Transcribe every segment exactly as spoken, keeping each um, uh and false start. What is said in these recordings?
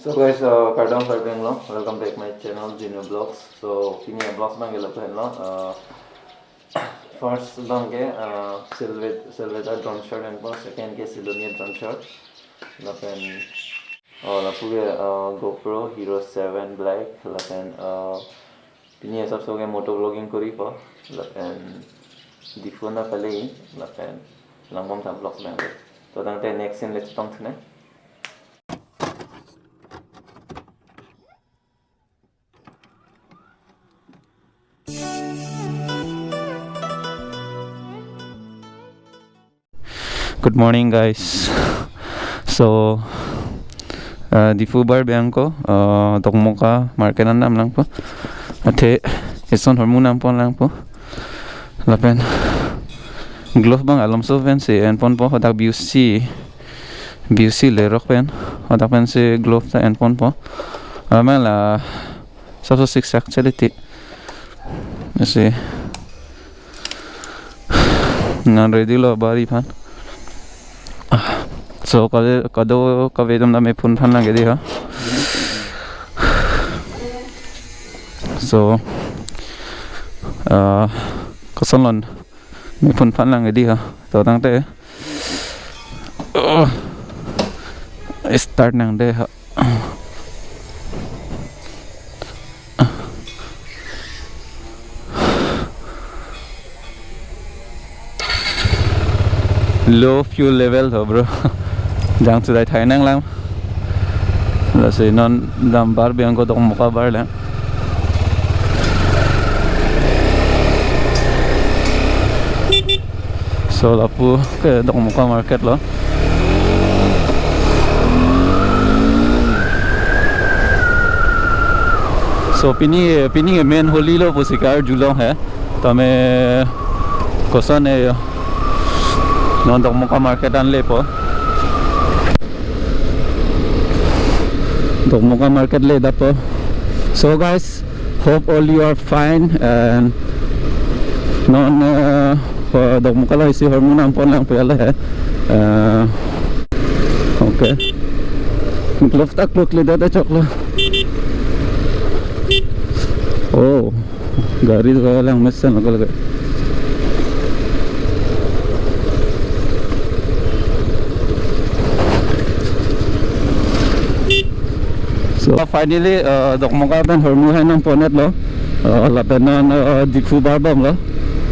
So guys, uh, kardom kardom lo. Welcome back my channel, Jinu Vlogs. So pini a-vlogs abang ke lapu henlo. Uh, first abang ke, uh, Silvet Silveta drone shot enpo, second ke Silonia drone shot. Lapen, oh, lapu ke, uh, GoPro Hero seven Black. Lapen, uh, pini asapso ke moto vlogging koripo. Lapen Diphu na kali, lapen langbom ta vlogs abang ke. To tangte next scene le chetongthu nang. Good morning, guys. So, uh, Diphu bar abang ko, uh, Dokmoka market an damlangpo. Athe ison hormu nampon langpo. Lapen glove abang alomso pensi enponpo, hadak B U C, B U C lerok pen, hadak pensi glove ta enponpo. Amen la, asapso siksak cheliti. Lasi non ready lo bari aphan. Ah, so kade, kadokave atum ta mephun phan lang ke dei ha. So, ah, koson lo, mephun phan lang ke dei ha. To tangte, oh, start nang dei ha. Low fuel level tho, bro. Jangthu thai thai nanglang. Lasi non dam bar abang ko Dokmoka bar lang. So lapu ke Dokmoka market lo. So pini, pini main holi lo pusi karjulong he. Tame koson e, non Dokmoka market an lepo. Dokmoka market le dapo. So guys, hope all you are fine and non, uh, ho-, Dokmoka lo isi hormu nampon lang puyale he. Uh, okay. Glove ta klok le dada choklo. Oh, gari ko lang mesen ko lagi. So finally, uh, Dokmoka pen hormu hai nangponetlo. Uh, lapen non, uh, Diphu bar bomlo.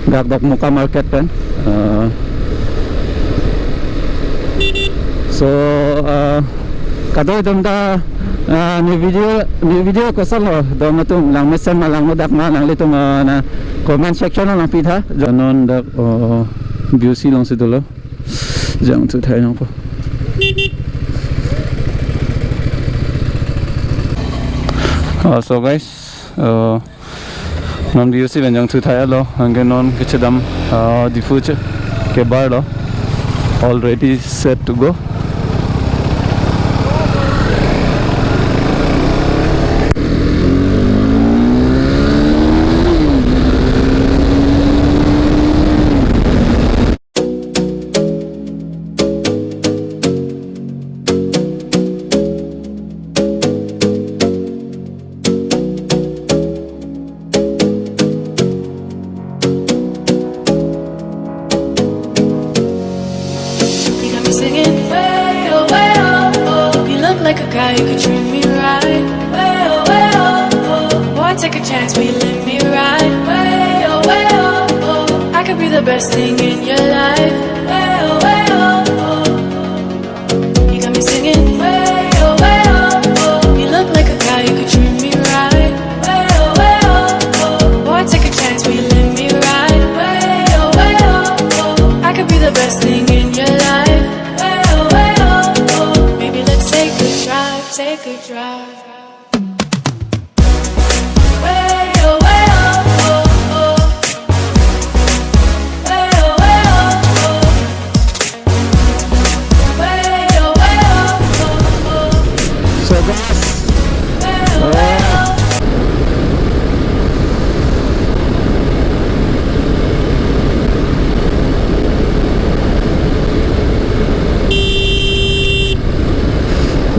Dak Dokmoka market pen. Uh, so, uh, kadokave atum ta, uh, ne video, ne video koson lo, dong atum lang mesen ma langnodak ma nanglitum, uh, na comment section along pitha. Non dak, uh, B U C alongsi dolo. Jangthu thai nangpo. Uh, so guys, uh, non B U C pen jangthu thai lo, anke non kechedam, uh, Diphu che kebar lo. All ready, set to go. You got me singing way, oh, way, oh, oh. You look like a guy who could treat me right. Way, oh, way, oh, oh. Boy, take a chance, will you let me ride? Way, oh, way, oh, oh. I could be the best thing in your life. Way, oh, way, oh, oh. You got me singing way, oh, way, oh, oh. You look like a guy who could treat me right. Way, oh, way, oh, oh. Boy, take a chance, will you let me ride? Way, oh, way, oh, oh. I could be the best thing in your life. Way, oh, way, oh, oh. Maybe let's take a drive, take a drive. So guys,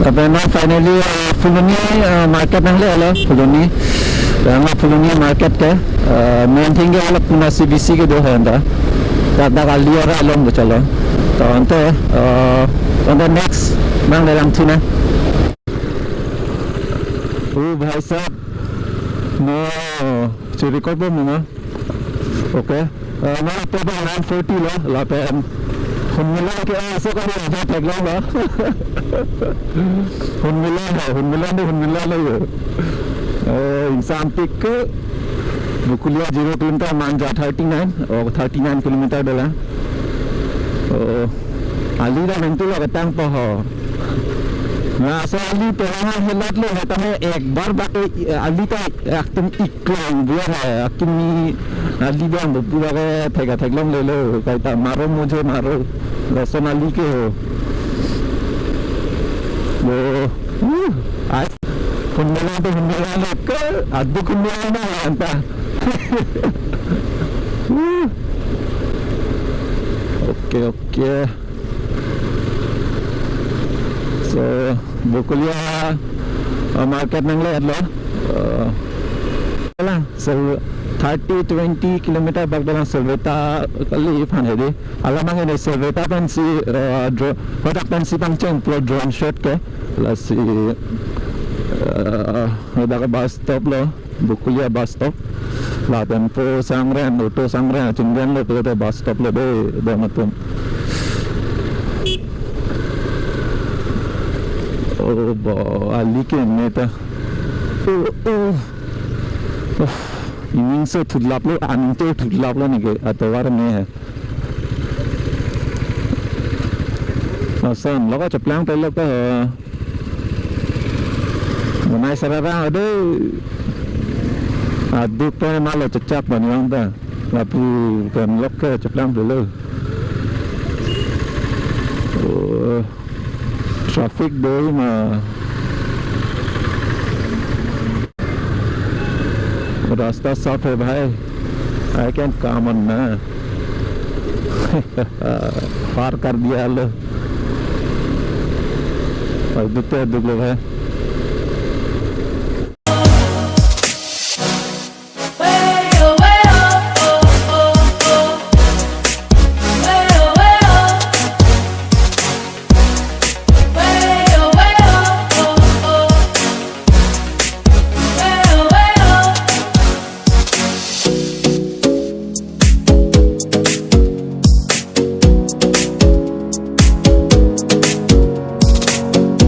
uh, Then now finally, uh, Phuloni, uh, market nangle-etlo, Phuloni. Then now Phuloni market ke, uh, main thing ke hala Pune C B C kedo hai anta. Dak dak ali ora along ke chalo. To ante, uh, ante next, bang dalam thuna. Oh, bhai sahab. No, churi ko bo muna. Okay. Uh, no, to ba nine forty lo, lapen. Hunmila ke, ah, so kali aja theklonglo. Hunmila, Hunmila ni, Hunmila lo yo. Uh, ingsampik ke Bokolia zero kilometer, Manja thirty-nine, oh, thirty-nine kilometer dolang. Oh, ali ta nangtulo ketang po ho. Laso ali penang helat lo, hetame ek bar bak ke, eh, ali ta ekdom iklong buar hai, akimi ali bang bo pura ke thek-a theklonglelo, kaita maro mujhe maro, lason ali ke ho. Bo, uh, ai, Hunmila to Hunmila lo ke, aduk Hunmila na anta. Uh. Okay, okay. So, Bokolia, uh, market nangle-etlo. Uh, la, so thirty, twenty kilometer bak dalang Silveta kali aphan hedi. Alamang ini Silveta pensi, uh, dro-, hadak pensi pangcheng pulo drone shot ke. Lasi, uh, hadak bus stop lo. Bokolia bus stop. Lapen po sangren, auto sangren, chinggen lo, pulote bus stop lo de, dam atum. Oh, bo, ali ke me ta. Oh, oh. Oh, ining so thutlap lo, aning to thutlap lo neke, atovar me hai. Lason, lo kacheplang pe lo ke. Bonai sararang, aduh. Aduk pen malo chechak bani bang ta. Lapu kan lok ke cheplang dulu. Oh, traffic do ma. रास्ता साफ है भाई, I can come on ना. पार कर दिया लो. भाई दुखते हैं, दुख लो भाई.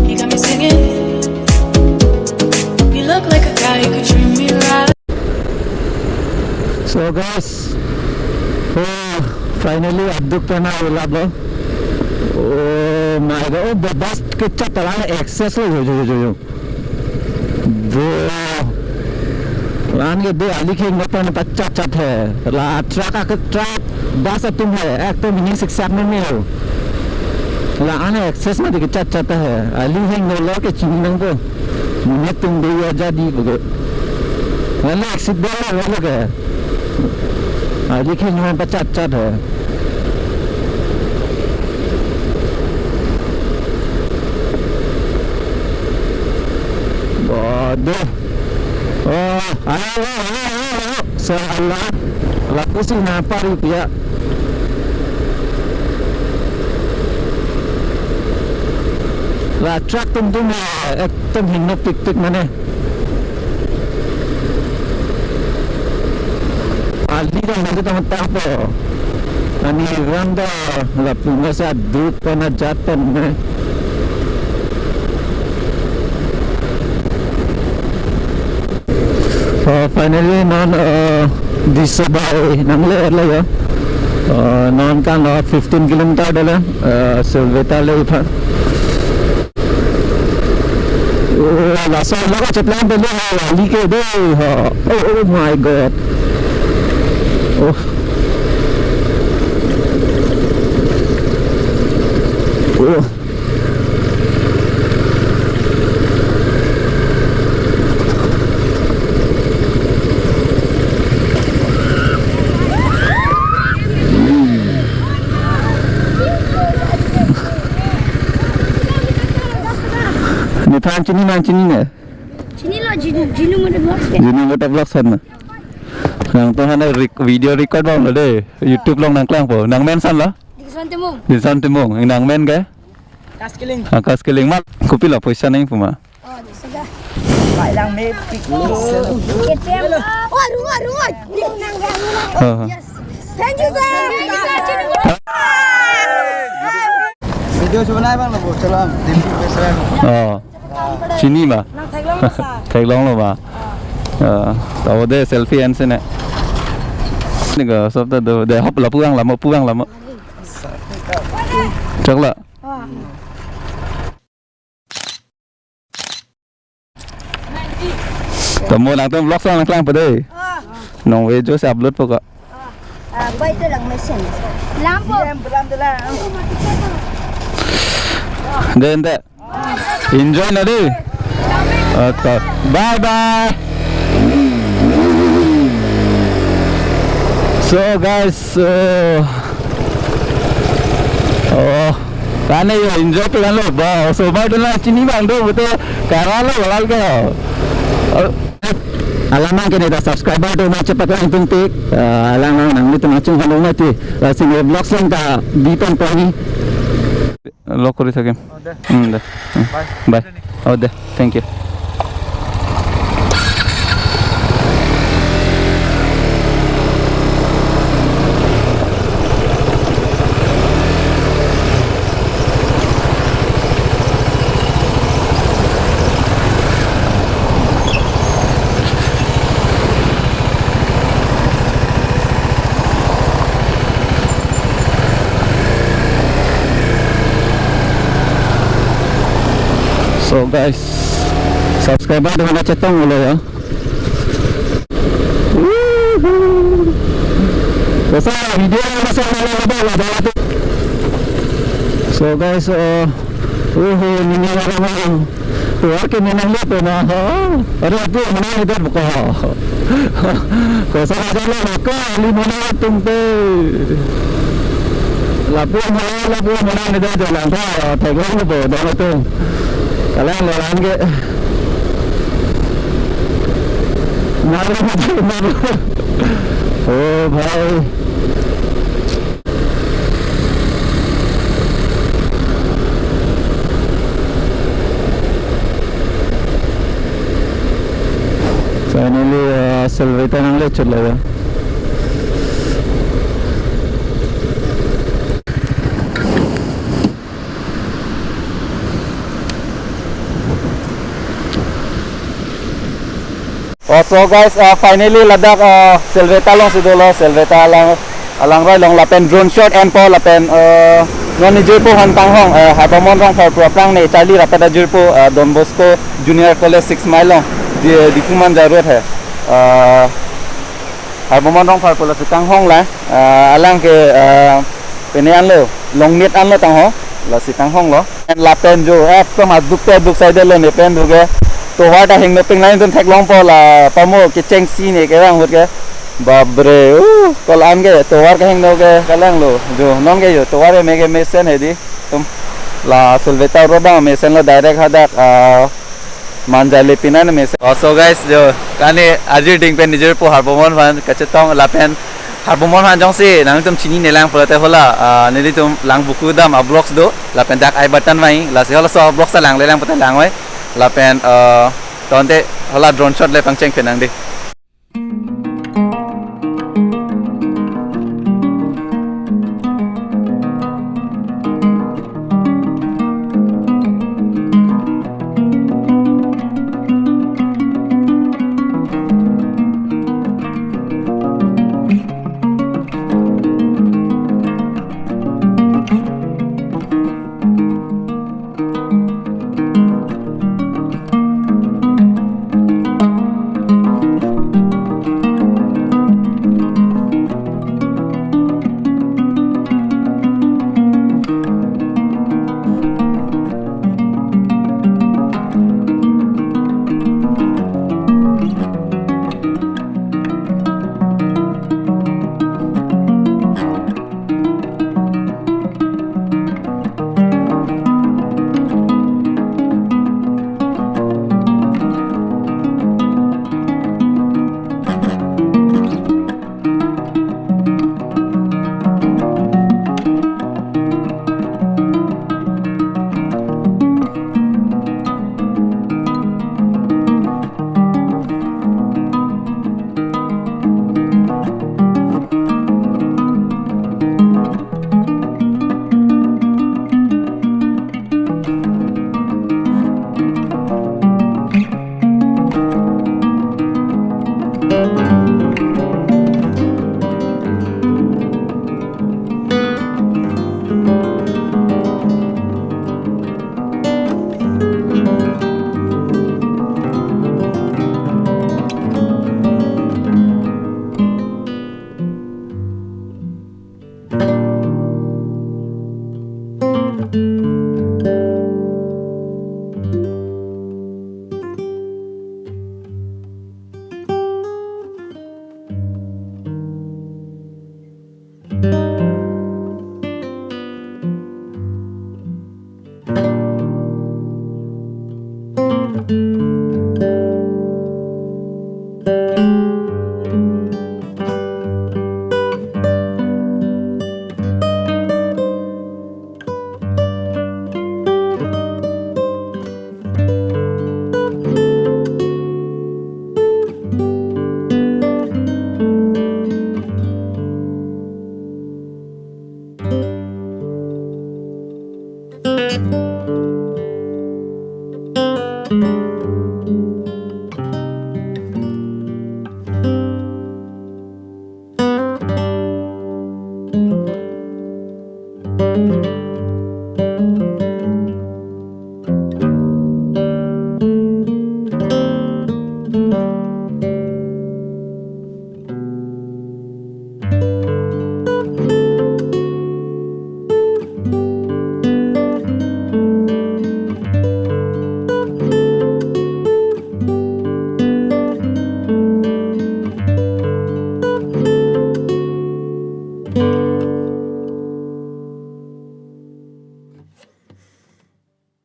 You got me singing. You look like a guy who could treat me right. So guys, oh, finally aduk pen avilap lo. Oh my God, oh, bus kechat talang excess lo, yo, yo, yo, yo. Bro. La-an ke de ali kheng nopan pachat chat hai. La truck ak truck bus atum hai. Ekdom ini siksak me me ho. La-an excess ma de kechat chat hai. Ali kheng no lo ke chini nangpo. Mane tum de ya jadi bo ke. La accident lo lo ke. Ali kheng nopan pachat chat hai. Waduh. Oh, ayo, ayo, ayo, ayo. Salah. Lapu si napa ri pia. La truck tum tum, eh, ekdom hingno pik pik mane. Ali ta mane ta matang po. Ani ram ta lapu nasa duk pana jat pen ne. Uh, finally, non, uh, Disobai nangle-etlo ya. Uh, non kan, uh, fifteen kilometer dala, uh, Silveta le iphan. Oh, laso lo kacheplang dulu, ali ke de, ha. Oh, oh my God. Oh. Oh. Than chinine, chinine. Chinilo, Jinu, Jinu Motovlogs ke? Jinu Motovlogs than ma. Nangtum aphan rec-, video record bom lo de. YouTube along nangklangpo. Nangmen koson lo? Dinson Timung. Dinson Timung. Nangmen ke? Kas Killing. Ah, Kas Killing ma. Kopilo poisa nangpu ma? Oh, di sudah. Pai lang me pick. K T M. Oh, rungo, rungo. Oh. Yes. Thank you, sir. Thank you, sir. Video sebenarnya bang, lo, salam. Thank you, sir. Oh. Chini ma? Nang theklong lo, sir. Theklong lo ma? Oh. Oh, tau de selfie ense ne. Niko, sob ta do. De hop lapu-ang lamo, pu-ang lamo. Choklo. Oh. Tamo nangtum vlog along nangklangpo de. Ah. Nong video si upload po ko. Ah, bai to lang mesen. Lampo. Dente. Enjoy na de. Okay. Bye bye. So guys, so, oh, kane yo enjoy pe lo ba. So ba dona chini bang do bote karalo halal ke. Oh. Alang abang ke ne ta subscriber do ma chepak lang tung tik. Ah, alang alang nangtum achung halong mati. Lasi ne vlogs along ta bipen poni. Lock kori thakim. Oh, de. Hmm, de. Hmm. Bye. Bye. Oh, de. Thank you. So guys, subscriber dona chetong ulo ya. Woohoo. Kosa video masa mala mala mala. So guys, uh, woohoo, nini mala mala. Tovar ke menang le pena ha. Are tu menang le pena ha. Kosa aja lo ka ali menang tung te. Lapu menang, lapu menang ni dah jalan tha, theklong lo bo, dah tu. Kalang lo lang ke. Malu, malu. Oh, bhai. Finally, uh, Silveta nangle chut lo ya. Oh, so guys, uh, finally ladak, uh, Silveta alongsi dolo, Silveta alang, alangroi along lapen drone shot enpo lapen, uh, non nijirpo aphan kanghong, uh, Harbamon Rongphar pu aphrang ne charli rapet ajirpo, uh, Don Bosco Junior College six mile along, di, Diphu Manja road he. Uh, Harbamon Rongphar pu lasi kanghong la, uh, alang ke, uh, pene anlo, Longnit anlo tangho, lasi kanghong lo. Lapen jo ekdom aduk te aduk side lo ne pen duge. Tovar ta hingno ping lain tun theklongpo la pamo kechengsi ne kerang ahut ke. Babre, uh, kol an ke tovar kehingno ke kalang lo. Jo non ke jo tovar me ke mesen hedi. Tum la Silveta road abang mesen lo direct hadak, ah, Manjali pina ne mesen. Oh, so guys, jo kane ajir ding pen nijirpo Harbamon aphan kachetong lapen Harbamon aphan jongsi nangtum chinine lang pulote hala, ah, nelitum lang buku dam a-vlogs do lapen dak I button vai, lasi halaso a-vlogs ta langle lang pulote lang vai lapen, ah, tangte hala drone shot le pangcheng pen nang di.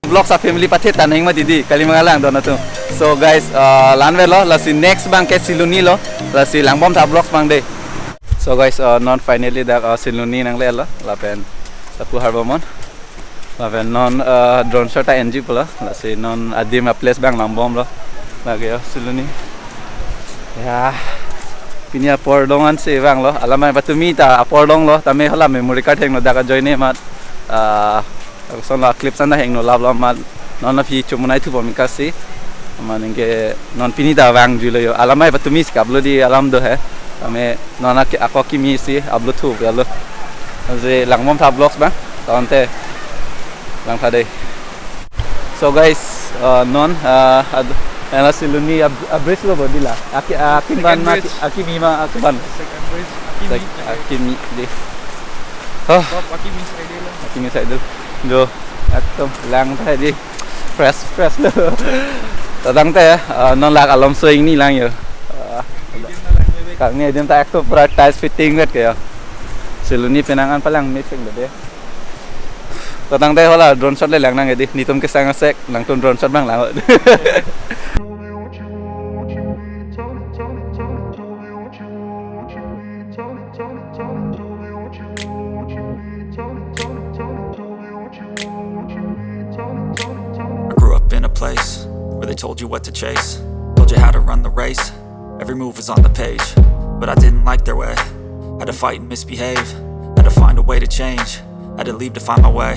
Vlogs a family pathe ta neng ma didi, kali mangalang don atum. So guys, uh, la-an velo, lasi next abang ke Siloni lo, lasi langbom tha vlogs abang de. So guys, uh, non finally dak, uh, Siloni nanglelo, lapen lapu harbomon. Lapen non, uh, drone shot ta enji pulo, lasi non adim a place abang langbomlo. Lake yo, Siloni. Ya, pini apor dong ansi vanglo, alamai patumi ta apor donglo, tame hala memory card henglo dak ajoine amat, ah, lason la clip san ta hengno laplo amat, non aphi chomonai thupom ikasi, amat ningke non pini ta vangjuilo yo, alamai patumi si ka-upload di alam do he, tame non ak-, ako kimi si upload thu ya lo, je langbom tha vlogs abang, tangte lang tha de. So guys, uh, non, uh, ad-, ena Siloni ab-, a-bridge lo bodi la. Aki, akim ban ma, second bridge. Aki, akimi ma, aki ban. Second bridge, akimi. Sek-, akimi di. Oh. Top akimi side lo. Akimi side lo. Jo, ekdom lang tha di. Fresh, fresh lo. Tangte, uh, non lak alom so ingni lang yo. Uh, adim na lang bebek. Kangni adim ta ekdom pura tight fitting vet ke yo. Siloni penang an palang missing bede. Tangte hala drone shot le lang nang edi, netum kesang asek, nangtum drone shot abang lang. I grew up in a place where they told you what to chase, told you how to run the race. Every move was on the page, but I didn't like their way. Had to fight and misbehave, had to find a way to change, had to leave to find my way.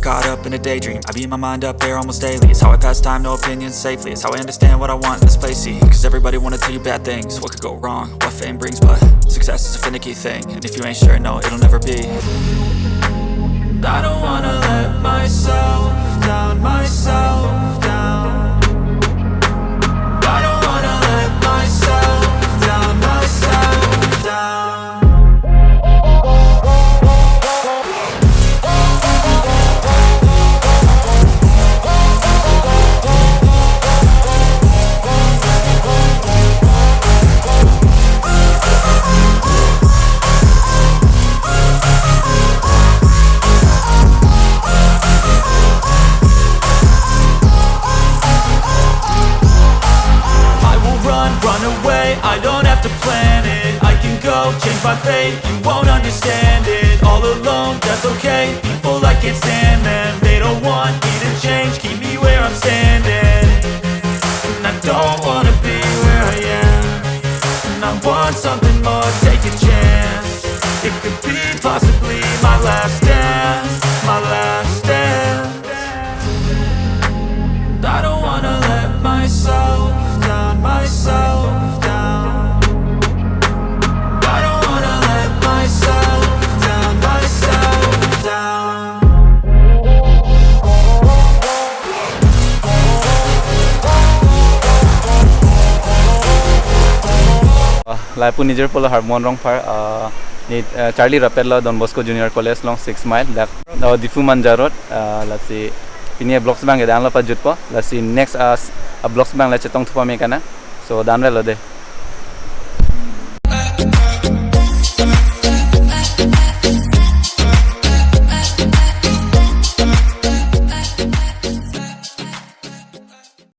Caught up in a daydream, I beat my mind up there almost daily. It's how I pass time, no opinions safely. It's how I understand what I want in this place. See, cause everybody wanna tell you bad things. What could go wrong? What fame brings, but success is a finicky thing. And if you ain't sure, no, it'll never be. I don't wanna let myself down, myself down. I don't wanna let myself down, myself down. I will run, run away, I don't have to plan it. I can go, change my fate, you won't understand it. All alone, that's okay, people, I can't stand them. They don't want me to change, keep me where I'm standing. And I don't wanna be where I am. And I want something more, take a chance. It could be possibly my last dance, my last dance. I don't wanna let myself down, myself down. I don't wanna let myself down, myself down. Ah, lapu nijor pulo Harmon Rongphar, ah, ne, ah, charli rapet lo Don Bosco Junior College along six mile dak, ah, Diphu Manja Road, ah, lasi pini vlogs abang ke la-an lo pajutpo, lasi next, ah, s-, ah, vlogs abang le chetong thupame kana. So, la-an velo de.